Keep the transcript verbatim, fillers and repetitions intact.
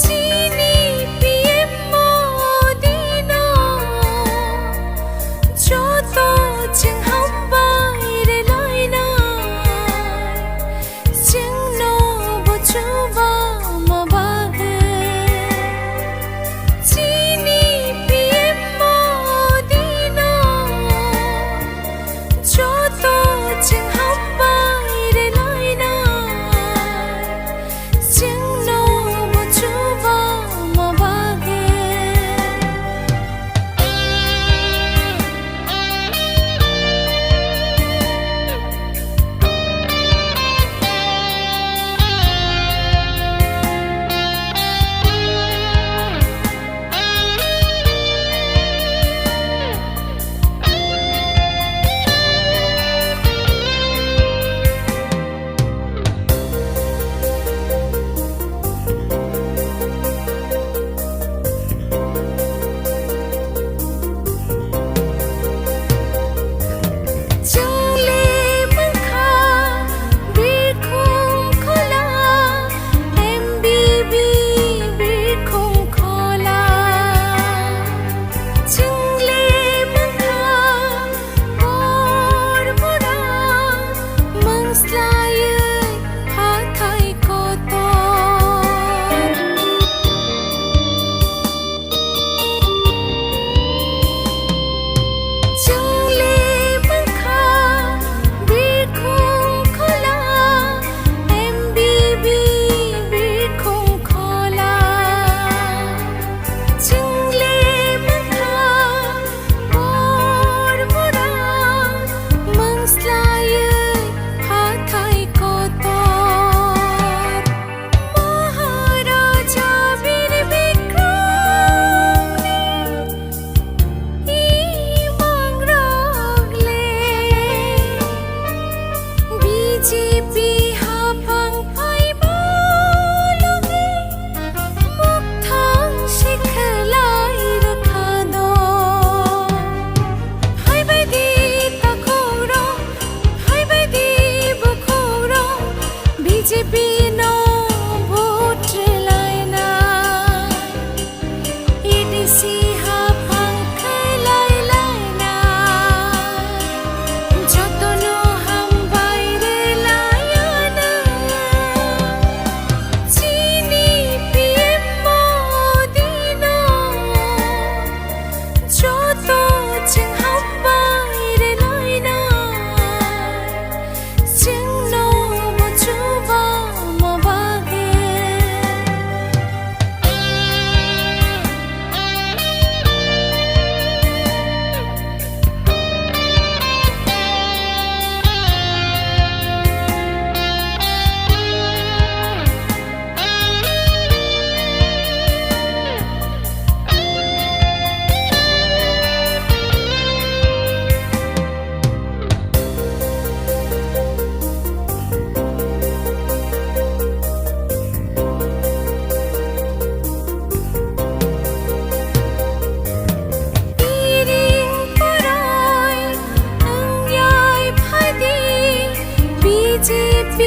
Chini P M Modi no joto chwng hambai rwlainai, chwngno bo chuba ma bagwi. Chini P M Modi no joto chwng hambai rwlainai, chwngno bo chuba ma bagwi. Chwng le mankha birkhung khola, M B B birkhung khola. Chwng le mankha bor bora, mungslaiwi hathai kotor. Chwng le mankha birkhung khola, M B B birkhung khola. Chwng le mankha bor bora, mungslaiwi hathai kotor. Maharaja Bir Bikramni imangrok le B J P haphang phaiba logi mukthang sikhlai rwkha do. Haibaidi takhukrok, haibaidi bukhukrok, B J P no vote rwlainai, A D C haphang khwlai lainai, jotono hambai rwlaianai. Chini P M Modi no joto chwng hambai rwlainai, chwngno muchubama bagwi. Iring poroi wngyai phadi B J P.